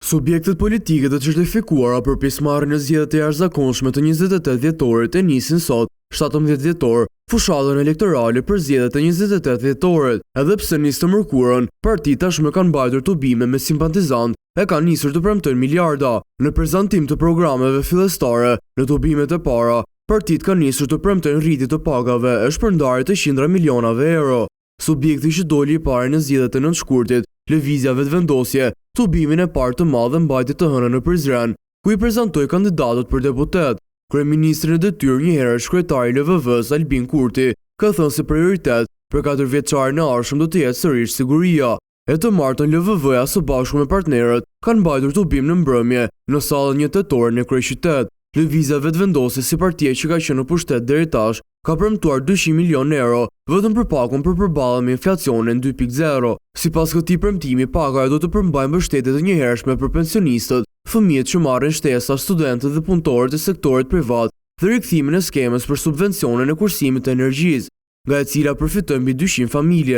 Subjektet politike të certifikuara për pjesëmarrje në zgjedhjet e jashtëzakonshme të 28 dhjetorit e nisin sot, 17 dhjetor, fushatën elektorale për zgjedhjet e 28 dhjetorit. Edhe pse nis të mërkurën, partitë tashmë kanë mbajtur tubime me simpatizantë e kanë nisur të premtojnë miliarda. Në prezantim të programeve fillestare, në tubimet e para, partitë kanë nisur të premtojnë rritje të pagave e shpërndarje të qindra milionave euro. Subjekti që doli i pari në zgjedhjet e 9 shkurtit, Lëvizja Vetëvendosje, tubimin e parë të madh e mbajti të hënën në Prizren, ku i prezantoi kandidatët për deputet. Kryeministri në detyrë njëherësh kryetari i LVV-së Albin Kurti ka thënë se prioritet për katërvjeçarin e ardhshëm do të jetë sërish siguria. E të martën LVV-ja së bashku me partnerët kanë mbajtur tubim në mbrëmje në sallën 1 Tetori në kryeqytet. Lëvizja Vetëvendosje si partia që ka qenë në pushtet deri tash ka premtuar 200 milionë euro vetëm për pakon për përballje me inflacionin 2.0. Sipas këtij premtimi, pakoja do të përmbajë mbështetje të njëhershme për pensionistët, fëmijët që marrin shtesa, studentët dhe punëtorët e sektorit privat dhe rikthimin e skemës për subvencionin e kursimit të energjisë, nga e cila përfitojnë mbi 200 familje.